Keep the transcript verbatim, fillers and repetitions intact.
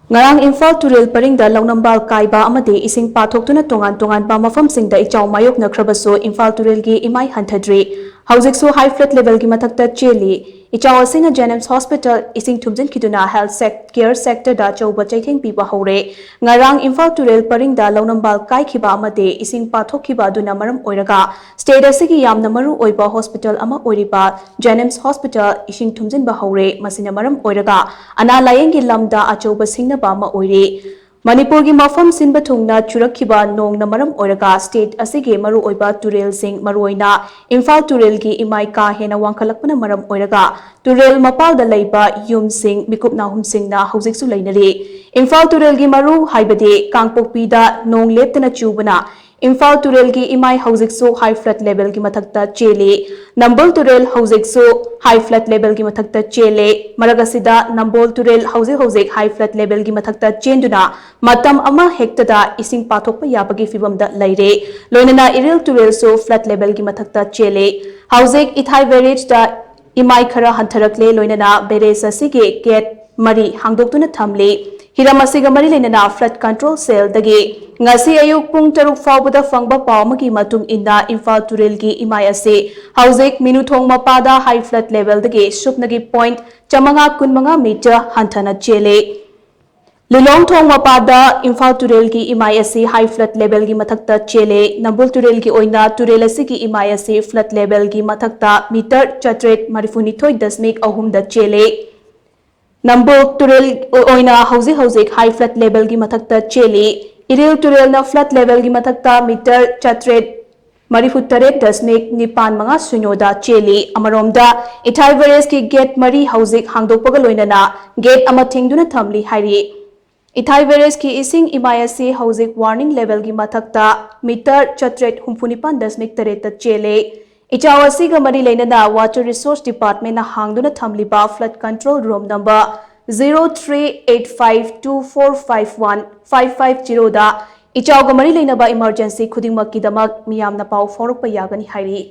ꯉꯔꯥꯡ ꯏꯝꯐꯥꯜ ꯇꯨꯔꯦꯜ ꯄꯔꯤꯡꯗ ꯂꯧꯅꯝꯕꯥꯜ ꯀꯥꯏꯕ ꯑꯃꯗꯤ ꯏꯁꯤꯡ ꯄꯥꯊꯣꯛꯇꯨꯅ ꯇꯣꯉꯥꯟ ꯇꯣꯉꯥꯟꯕ ꯃꯐꯝꯁꯤꯡꯗ ꯏꯆꯥꯎ ꯃꯥꯌꯣꯛꯅꯈ꯭ꯔꯕꯁꯨ ꯏꯝꯐꯥꯜ ꯇꯨꯔꯦꯜꯒꯤ ꯏꯃꯥꯏ ꯍꯟꯊꯗ꯭ꯔꯤ꯫ ꯍꯧꯖꯤꯛꯁꯨ ꯍꯥꯏ ꯐ꯭ꯂꯠ ꯂꯦꯚꯦꯜꯒꯤ ꯃꯊꯛꯇ ꯆꯦꯜꯂꯤ꯫ ꯏꯆꯥꯎ ꯑꯁꯤꯅ ꯖꯦꯅꯤꯝꯁ ꯍꯣꯁꯄꯤꯇꯥꯜ ꯏꯁꯤꯡ ꯊꯨꯝꯖꯤꯟꯈꯤꯗꯨꯅ ꯍꯦꯜꯊ ꯁꯦꯛ-, ꯀꯦꯌꯔ ꯁꯦꯛꯇꯔꯗ ꯑꯆꯧꯕ ꯆꯩꯊꯦꯡ ꯄꯤꯕ ꯍꯧꯔꯦ꯫ ꯉꯔꯥꯡ ꯏꯝꯐꯥꯜ ꯇꯨꯔꯦꯜ ꯄꯔꯤꯡꯗ ꯂꯧꯅꯝꯕꯥꯜ ꯀꯥꯏꯈꯤꯕ ꯑꯃꯗꯤ ꯏꯁꯤꯡ ꯄꯥꯊꯣꯛꯈꯤꯕ ꯑꯗꯨꯅ ꯃꯔꯝ ꯑꯣꯏꯔꯒ ꯁ꯭ꯇꯦꯠ ꯑꯁꯤꯒꯤ ꯌꯥꯝꯅ ꯃꯔꯨ ꯑꯣꯏꯕ ꯍꯣꯁꯄꯤꯇꯥꯜ ꯑꯃ ꯑꯣꯏꯔꯤꯕ ꯖꯦꯅꯤꯝꯁ ꯍꯣꯁꯄꯤꯇꯥꯜ ꯏꯁꯤꯡ ꯊꯨꯝꯖꯤꯟꯕ ꯍꯧꯔꯦ꯫ ꯃꯁꯤꯅ ꯃꯔꯝ ꯑꯣꯏꯔꯒ ꯑꯅꯥ ꯂꯥꯌꯦꯡꯒꯤ ꯂꯝꯗ ꯑꯆꯧꯕ ꯁꯤꯡꯅꯕ ꯑꯃ ꯑꯣꯏꯔꯤ꯫ ꯃꯅꯤꯄꯨꯔꯒꯤ ꯃꯐꯝ ꯁꯤꯟꯕ ꯊꯨꯡꯅ ꯆꯨꯔꯛꯈꯤꯕ ꯅꯣꯡꯅ ꯃꯔꯝ ꯑꯣꯏꯔꯒ ꯁ꯭ꯇꯦꯠ ꯑꯁꯤꯒꯤ ꯃꯔꯨꯑꯣꯏꯕ ꯇꯨꯔꯦꯜꯁꯤꯡ, ꯃꯔꯨꯑꯣꯏꯅ ꯏꯝꯐꯥꯜ ꯇꯨꯔꯦꯜꯒꯤ ꯏꯃꯥꯏ ꯀꯥ ꯍꯦꯟꯅ ꯋꯥꯡꯈꯠꯂꯛꯄꯅ ꯃꯔꯝ ꯑꯣꯏꯔꯒ ꯇꯨꯔꯦꯜ ꯃꯄꯥꯜꯗ ꯂꯩꯕ ꯌꯨꯝꯁꯤꯡ ꯃꯤꯀꯨꯞ ꯅꯥꯍꯨꯝꯁꯤꯡꯅ ꯍꯧꯖꯤꯛꯁꯨ ꯂꯩꯅꯔꯤ꯫ ꯏꯝꯐꯥꯜ ꯇꯨꯔꯦꯜꯒꯤ ꯃꯔꯨ ꯍꯥꯏꯕꯗꯤ ꯀꯥꯡꯄꯣꯛꯄꯤꯗ ꯅꯣꯡ ꯂꯦꯞꯇꯅ ꯆꯨꯕꯅ ꯏꯝꯐꯥꯜ ꯇꯨꯔꯦꯜꯒꯤ ꯏꯃꯥꯏ ꯍꯧꯖꯤꯛꯁꯨ ꯍꯥꯏ ꯐ꯭ꯂꯠ ꯂꯦꯚꯦꯜꯒꯤ ꯃꯊꯛꯇ ꯆꯦꯜꯂꯤ꯫ ꯅꯝꯕꯨꯜ ꯇꯨꯔꯦꯜ ꯍꯧꯖꯤꯛꯁꯨ ꯍꯥꯏ ꯐ꯭ꯂꯠ ꯂꯦꯚꯦꯜꯒꯤ ꯃꯊꯛꯇ ꯆꯦꯜꯂꯦ꯫ ꯃꯔꯛ ꯑꯁꯤꯗ ꯅꯝꯕꯣꯜ ꯇꯨꯔꯦꯜ ꯍꯧꯖꯤꯛ ꯍꯧꯖꯤꯛ ꯍꯥꯏ ꯐ꯭ꯂꯠ ꯂꯦꯚꯦꯜꯒꯤ ꯃꯊꯛꯇ ꯆꯦꯟꯗꯨꯅ ꯃꯇꯝ ꯑꯃ ꯍꯦꯛꯇꯗ ꯏꯁꯤꯡ ꯄꯥꯊꯣꯛꯄ ꯌꯥꯕꯒꯤ ꯐꯤꯕꯝꯗ ꯂꯩꯔꯦ꯫ ꯂꯣꯏꯅꯅ ꯏꯔꯤꯜ ꯇꯨꯔꯦꯜꯁꯨ ꯐ꯭ꯂꯠ ꯂꯦꯚꯦꯜꯒꯤ ꯃꯊꯛꯇ ꯆꯦꯜꯂꯦ꯫ ꯍꯧꯖꯤꯛ ꯏꯊꯥꯏ ꯕꯦꯔꯦꯖꯇ ꯏꯃꯥꯏ ꯈꯔ ꯍꯟꯊꯔꯛꯂꯦ, ꯂꯣꯏꯅꯅ ꯕꯦꯔꯦꯖ ꯑꯁꯤꯒꯤ ꯒꯦꯠ ꯃꯔꯤ ꯍꯥꯡꯗꯣꯛꯇꯨꯅ ꯊꯝꯂꯤ꯫ ꯍꯤꯔꯝ ꯑꯁꯤꯒ ꯃꯔꯤ ꯂꯩꯅꯅ ꯐ꯭ꯂꯠ ꯀꯟꯇ꯭ꯔꯣꯜ ꯁꯦꯜꯗꯒꯤ ꯉꯁꯤ ꯑꯌꯨꯛ ꯄꯨꯡ ꯇꯔꯨꯛ ꯐꯥꯎꯕꯗ ꯐꯪꯕ ꯄꯥꯎ ꯑꯃꯒꯤ ꯃꯇꯨꯡ ꯏꯟꯅ ꯏꯝꯐꯥꯜ ꯇꯨꯔꯦꯜꯒꯤ ꯏꯃꯥꯏ ꯑꯁꯤ ꯍꯧꯖꯤꯛ ꯃꯤꯅꯨꯊꯣꯡ ꯃꯄꯥꯗ ꯍꯥꯏ ꯐ꯭ꯂꯠ ꯂꯦꯚꯦꯜꯗꯒꯤ ꯁꯨꯞꯅꯒꯤ ꯄꯣꯏꯟꯠ ꯆꯥꯃꯉꯥ ꯀꯨꯟꯃꯉꯥ ꯃꯤꯇꯔ ꯍꯟꯊꯅ ꯆꯦꯜꯂꯤ꯫ ꯂꯤꯂꯣꯡ ꯊꯣꯡ ꯃꯄꯥꯗ ꯏꯝꯐꯥꯜ ꯇꯨꯔꯦꯜꯒꯤ ꯏꯃꯥꯏ ꯑꯁꯤ ꯍꯥꯏ ꯐ꯭ꯂꯠ ꯂꯦꯚꯦꯜꯒꯤ ꯃꯊꯛꯇ ꯆꯦꯜꯂꯦ꯫ ꯅꯝꯕꯨꯜ ꯇꯨꯔꯦꯜꯒꯤ ꯑꯣꯏꯅ ꯇꯨꯔꯦꯜ ꯑꯁꯤꯒꯤ ꯏꯃꯥꯏ ꯑꯁꯤ ꯐ꯭ꯂꯠ ꯂꯦꯚꯦꯜꯒꯤ ꯃꯊꯛꯇ ꯃꯤꯇꯔ ꯆꯥꯇ꯭ꯔꯦꯠ ꯃꯔꯤꯐꯨꯅꯤꯊꯣꯏ ꯗꯁꯃꯤꯛ ꯑꯍꯨꯝꯗ ꯆꯦꯜꯂꯦ꯫ ꯅꯝꯕꯨꯜ ꯇꯨꯔꯦꯜ ꯑꯣꯏꯅ ꯍꯧꯖꯤꯛ ꯍꯧꯖꯤꯛ ꯍꯥꯏ ꯐ꯭ꯂꯠ ꯂꯦꯚꯦꯜꯒꯤ ꯃꯊꯛꯇ ꯆꯦꯜꯂꯤ꯫ ꯏꯔꯤꯜ ꯇꯨꯔꯦꯜꯅ ꯐ꯭ꯂꯠ ꯂꯦꯚꯦꯜꯒꯤ ꯃꯊꯛꯇ ꯃꯤꯇꯔ ꯆꯥꯇ꯭ꯔꯦꯠ ꯃꯔꯤꯐꯨꯇꯔꯦꯠ ꯗꯁꯃꯤꯛ ꯅꯤꯄꯥꯟ ꯃꯉꯥ ꯁꯤꯅꯣꯗ ꯆꯦꯜꯂꯤ꯫ ꯑꯃꯔꯣꯝꯗ ꯏꯊꯥꯏ ꯕꯦꯔꯦꯖꯀꯤ ꯒꯦꯠ ꯃꯔꯤ ꯍꯧꯖꯤꯛ ꯍꯥꯡꯗꯣꯛꯄꯒ ꯂꯣꯏꯅꯅ ꯒꯦꯠ ꯑꯃ ꯊꯤꯡꯗꯨꯅ ꯊꯝꯂꯤ ꯍꯥꯏꯔꯤ꯫ ꯏꯊꯥꯏ ꯕꯦꯔꯦꯖꯀꯤ ꯏꯁꯤꯡ ꯏꯃꯥꯏ ꯑꯁꯤ ꯍꯧꯖꯤꯛ ꯋꯥꯔꯅꯤꯡ ꯂꯦꯚꯦꯜꯒꯤ ꯃꯊꯛꯇ ꯃꯤꯇꯔ ꯆꯥꯇ꯭ꯔꯦꯠ ꯍꯨꯝꯐꯨꯅꯤꯄꯥꯟ ꯗꯁꯃꯤꯛ ꯇꯔꯦꯠꯇ ꯆꯦꯜꯂꯦ꯫ ꯏꯆꯥꯎ ꯑꯁꯤꯒ ꯃꯔꯤ ꯂꯩꯅꯅ ꯋꯥꯇꯔ ꯔꯤꯁꯣꯔꯁ ꯗꯤꯄꯥꯔꯠꯃꯦꯟꯅ ꯍꯥꯡꯗꯨꯅ ꯊꯝꯂꯤꯕ flood control room number zero three eight five two four five one five five zeroꯗ ꯏꯆꯥꯎꯒ ꯃꯔꯤ ꯂꯩꯅꯕ ꯏꯃꯔꯖꯦꯟꯁꯤ ꯈꯨꯗꯤꯡꯃꯛꯀꯤꯗꯃꯛ ꯃꯤꯌꯥꯝꯅ ꯄꯥꯎ ꯐꯥꯎꯔꯛꯄ ꯌꯥꯒꯅꯤ ꯍꯥꯏꯔꯤ꯫